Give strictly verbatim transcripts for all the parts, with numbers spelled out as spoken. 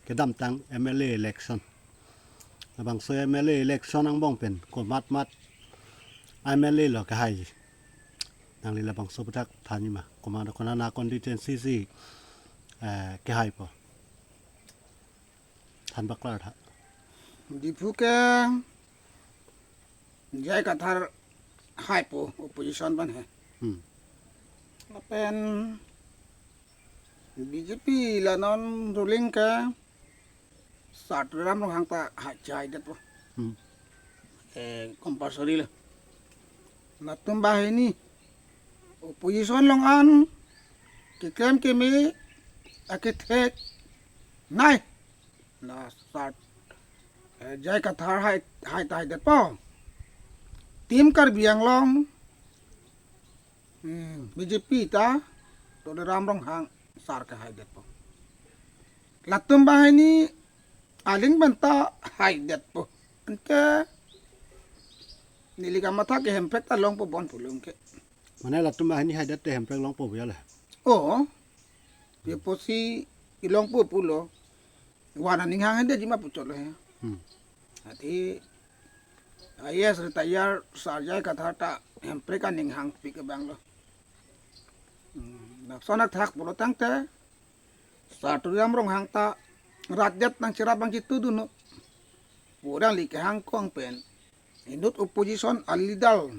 kedamtang M L A election. Labangso M L A election angbong pen komatmat M L A lo kehai. Nangli labangso aputhak thanji ma, komat konat a constituency si, eh, kehaipo? Than paklar tha. Diphu ke J I Kathar haipo, opposition pen he. Hmm. Lapen B J P la non ruling ke Sar Tuliram Ronghang ta hai chai det po. Hmm. Eh, compulsory lo. Latum banghini opposition along an keklem keme akethek nai. La Sar, eh, J I Kathar hai, hai ta hai det po. Team Karbi Anglong, hmm, B J P ta Tuliram Ronghang sar ke hai det po. Latum banghini aling pen ta hai det po. Anke neli kamatha ke Hemprek ta longpo bon pulo ke. Mane latum banghini hai det te Hemprek longpo ya le? Oh. Ye pusi ilongpo pulo. Wana ninghang hende jima puchot lo he. Hmm. Athe I A S retire Sar J I Kathar ta Hemprek aning hangpik abang lo. Hmm, lason athak pulo tangte Sar Tuliram Ronghang ta rat det nangcherap abang chitudunnon pu alangli kehang kong pen inut opposition a leader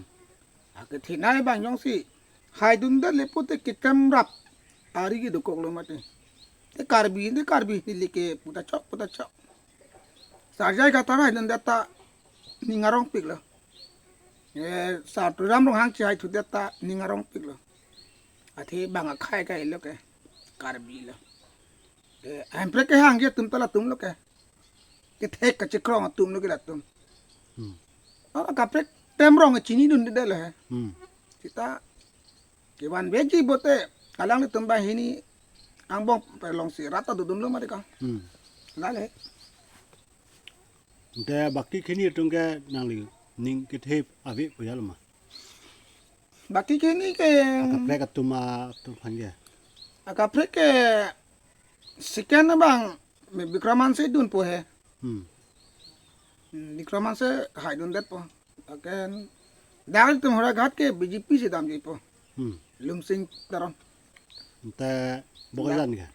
akethenei abang jongsi haidun det le pute keklem rap ari kedokok lo mati. Te Karbi, te Karbi neli ke puta chok, puta chok. Sar J I Kathar haidun det ta ning arongpik lo. Eh, Sar Tuliram Ronghang chehai thu det ta ning arongpik lo. Athe bang akhei kai lo ke Karbi lo. Eh, Hemprek kehangji atum ta latum lo ke. Kethek kachekrong atum lo ke latum. Hmm. Mama kaprek tem rong chinidun det lo he. Hmm. Seta kevanveji pote alanglitum banghini angbong pen longsi rat ta dodun lo mati ka. Hmm. Lale. Te baki kini atum ke nangli ning kethe ave pu ya lo ma? Baki kini ke akaprek atum atum aphan ke. Akaprek ke second abang Bikram Hanse dunpo he. Hmm. Hmm, Bikram Hanse haidun det po. Lapen dak atum Howraghat ke B J P si damji po. Hmm. Lumsing Teron. Te Bokajan ke?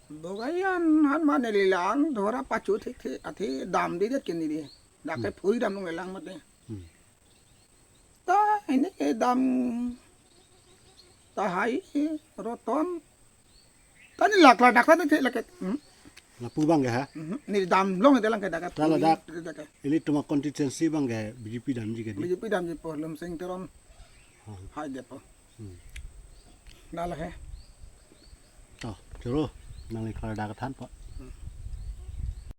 Bokajan han mane lelang dhora pachu thik thik athe damde det ke neli. Dak ke Hmm. phuri dam nung lelang mate. Hmm. Ta ini ke dam ta hai Roton. Ta neli lakla dak ta neli lake. Hmm. Lapu abang ke ha? Mhm. Neli dam long ite lang ke dak. Ta ladak. Dak ke. Ilitum a constituency abang ke B J P damji ke di? B J P damji po, Lumsing Teron. Oh. Hai det po. Hmm. Lale he. To, choro, nangli klar dak than po.